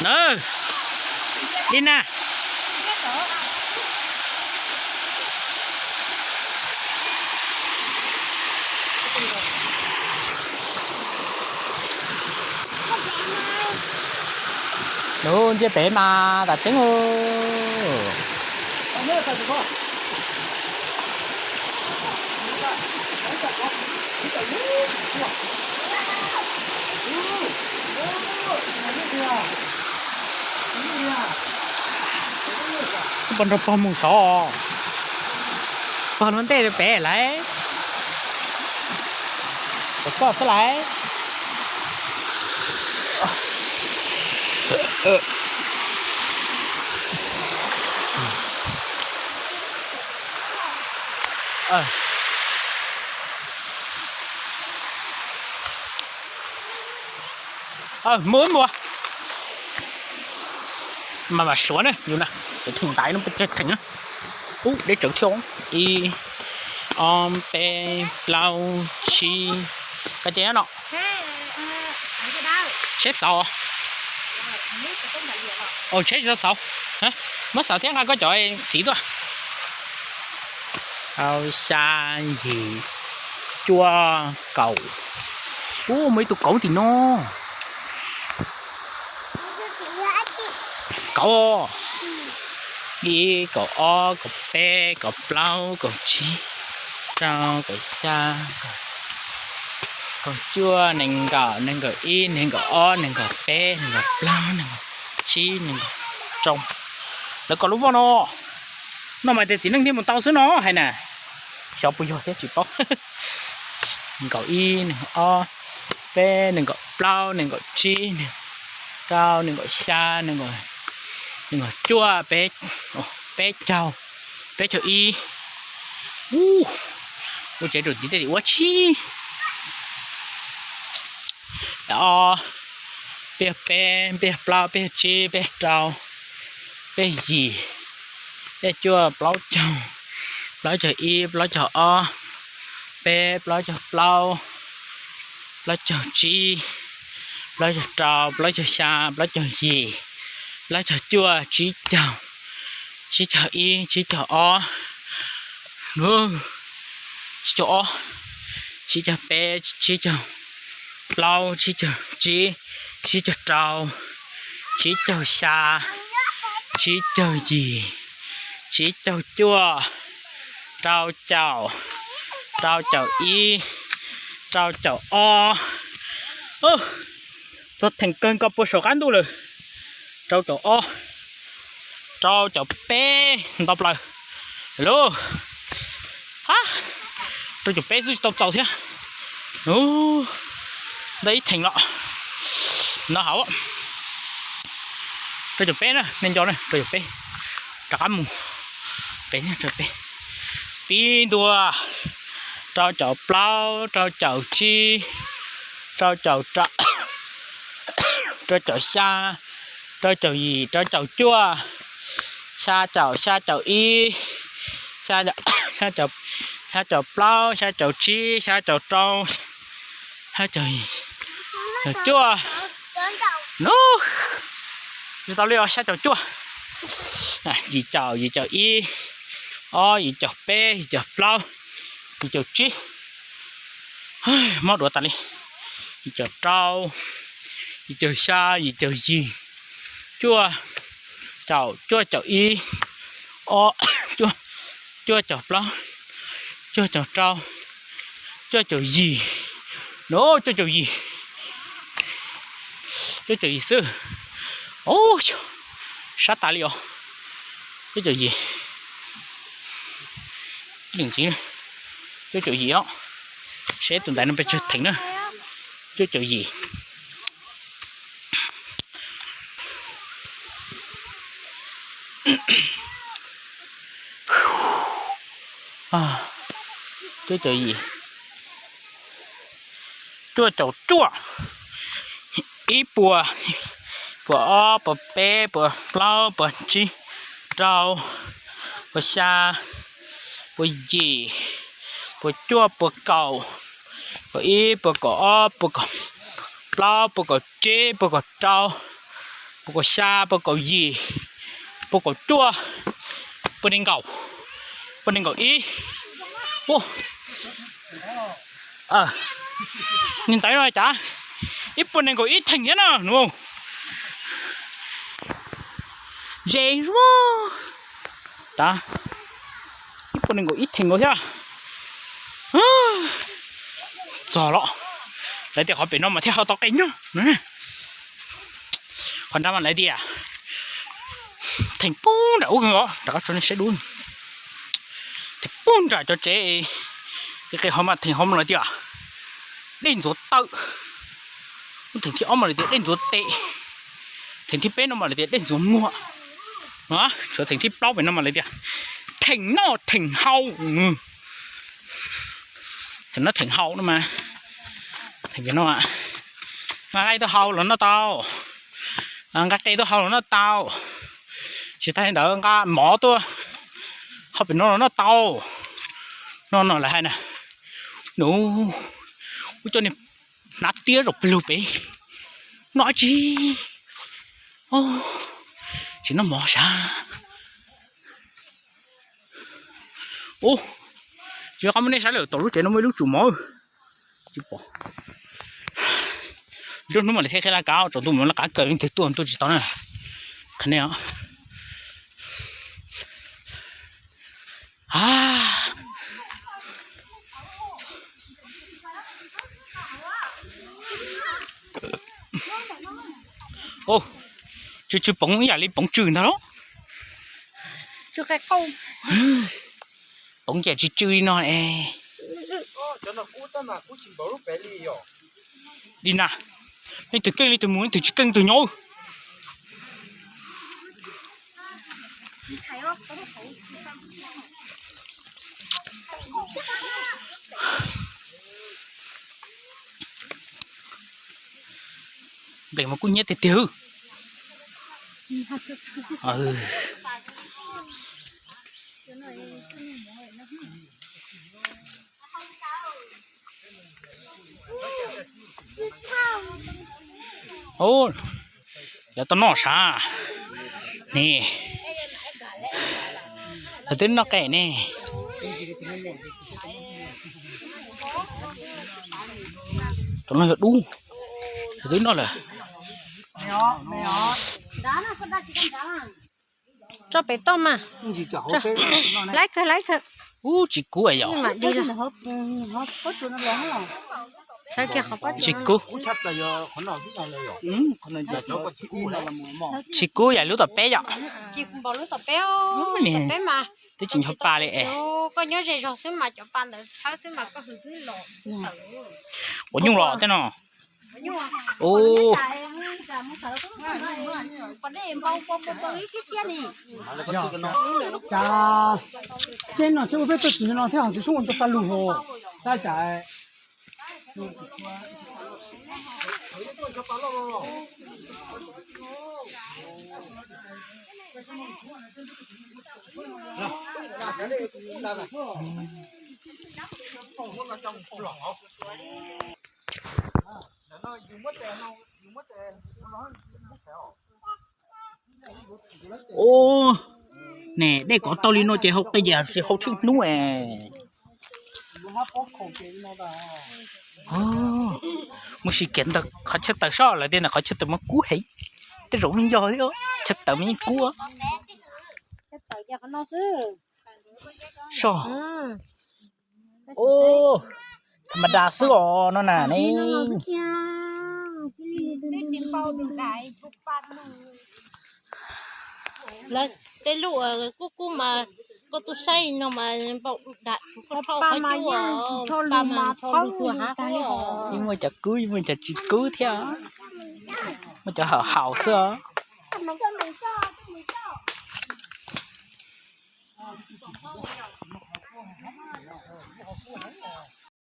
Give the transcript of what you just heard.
Na, dib na. Lub ntiaj teb mas tas tseeb. Pog nrog pog mus sov, pog lub ntej pem lawm, pom koj xwb lawm. Mus mus. Mas mam suav na, yus na, theem ntaiv no pes tsawg theem na. Ub, deb tsawv thiab. Ib, ob, peb, plaub, tsib. Koj ces no. Tsheb xauv. Tsheb tsis tau xauv. Muab xauv thiab nqa koj cov txiv tuaj. Rau, xya, yim, cuaj, kaum. Ub, muaj ib tug kauv tim no. Kauv, ib, kaum ob, kaum peb, kaum plaub, kaum tsib, rau, kaum xya, kaum cuaj, nees nkaum, nees nkaum ib, nees nkaum ob, nees nkaum peb, nees nkaum plaub, nees nkaum tsib, nees nkaum rau. Lawv kom lub voj no, no mas tias txiv neej thiaj mus tau xwb no hais na. Xyov puas yog thiab tsis paub. Nees nkaum ib, nees nkaum ob, peb, nees nkaum plaub, nees nkaum tsib, nees nkaum rau, nees nkaum xya, nees nkaum cuaj, peb, peb caug, peb caug ib. Ub, ua tsev rau tim tej tim ua tsi. Ob, peb caug peb, peb caug plaub, peb caug tsib, peb caug rau, peb caug yim, peb caug cuaj, plaub caug, plaub caug ib, plaub caug ob, peb, plaub caug plaub, plaub caug tsib, plaub caug rau, plaub caug xya, plaub caug yim, plaub caug cuaj, tsib caug, tsib caug ib, tsib caug ob, tsib caug ob, tsib caug peb, tsib caug plaub, tsib caug tsib, tsib caug rau, tsib caug xya, tsib caug yim, tsib caug cuaj, rau caum, rau caum ib, rau caum ob. Txog theem kawg nkaus puag saum qab ntuj lawm. Rau caum ob, rau caum peb ntau plaws lauj. Ha, rau caum peb xwb tsis tau txaus thiab. Ntau ib theem los no hauv. Rau caum peb na, nej nco na, rau caum peb. Rov qab mus pem, rau peb, pib ntua. Rau caum plaub, rau caum tsib, rau caum rau, rau caum xya, rau caum yim, rau caum cuaj, xya caum, xya caum ib, xya caum, xya caum plaub, xya caum tsib, xya caum rau, xya caum yim, caum cuaj. Nub, tsis tau li os, xya caum cuaj. Yim caum, yim caum ib, ob, yim caum peb, yim caum plaub, yim caum tsib. Mob duav tas li. Yim caum rau, yim caum xya, yim caum yim, cuaj caum, cuaj caum ib, ob, cuaj caum plaub, cuaj caum rau, cuaj caum yim. Nub, cuaj caum yim, cuaj caum yim xwb. Ub, sab tas li os. Cuaj caum yim. Ib leeg ntxiv, cuaj caum yim os. Seb tus ntaiv no pes tsawg theem na. Cuaj caum yim. Cuaj caum yim, cuaj caum cuaj, ib puas, puas ob, puas peb, puas plaub, puas tsib, rau, puas xya, puas yim, puas cuaj, puas kaum, puas ib, puas kaum ob, puas kaum plaub, puas kaum tsib, puas kaum rau, Pua kaum xya, pua kaum yim, pua kaum cuaj, pua nees nkaum, pua nees nkaum ib. Niag ntawd no cas ib puas nees nkaum ib theem thiab na nus. Ze, a, ib puas nees nkaum ib theem nkaus thiab. Txog los, lawv tias qhov pem no mas thiaj ho tau qe nyuj. Qhov nrad mas lawv tias theem pub nram ub, rov qab tso nej saib dub. Theem pub nram cov tsev, qe ho mas theem ho mas lawv tias dej ntxuav taw. Theem thib ob mas lawv tias dej ntxuav tes. Theem thib peb no mas lawv tias dej ntxuav muag. Tshuav theem thib plaub pem no mas lawv tias theem noj theem haus. Theem noj theem haus no mas, theem no, nqa qe tuaj haus los noj tau, nqa qe tuaj haus los noj tau. Tsis tas li ntawd nqa mov tuaj hau pem no los noj tau. No no lawv hais na, nus, ua cov niag hnav tiab zaum pes lug pem, noj dab tsi, tsis noj mov sav. Ub, tsis nco qab muab nej saib lawm, tom lub tsev no muaj ib lub tsum mov. Tsis pom. Nruab hnub mam li thiaj qhib laj kav, tsaus ntuj mam laj kav kawg, leej twg tuaj tuaj tsis tau na. Qhia nej os. Tsw tsw poov ib yam li poov tsw ntag lauj. Poov cas tsw tsw li no es. Di na, leej twg keej leej twg mus, leej twg tsis keej leej twg nyob. Nplej mas kub hnyiab tiag tiag. Lawv tau noj sav ne, lawv twb noj qe ne. Tus no yog dub, lawv twb noj lawm. Tso pem toj mas. Laib kawg laib kawg. Ub, tsis kub yom. Tsis kub. Tsis kub yam lub tom peb yom. Twb tsis nco pa li es. Quav nyuj los tej no. Ub, tseeb no tseeb ua peb tuaj txog no thiab ho tsis sub ua ntau paj lug hos. Tab cas Ub, ne dej kov tau li no ces hau qi yam sis hau tsheej hnub es. Mus sim kiag ntawm qhov chaw tawm soj lawm tias ntawm qhov chaw tawm mas kub heev, tej zaum yeej yog thiab, chaw tawm mas yeej kub. Soj. Ub, tham ma da xwb os no na ne. Tej lub kub kub mas koj tuaj saib no mas npaum dum dam, koj thauj qhov cub, pa mas ntshaw lug tuag hab. Yeej muaj cov kub yeej muaj cov tsis kub thiab, muaj cov haum haum xwb os.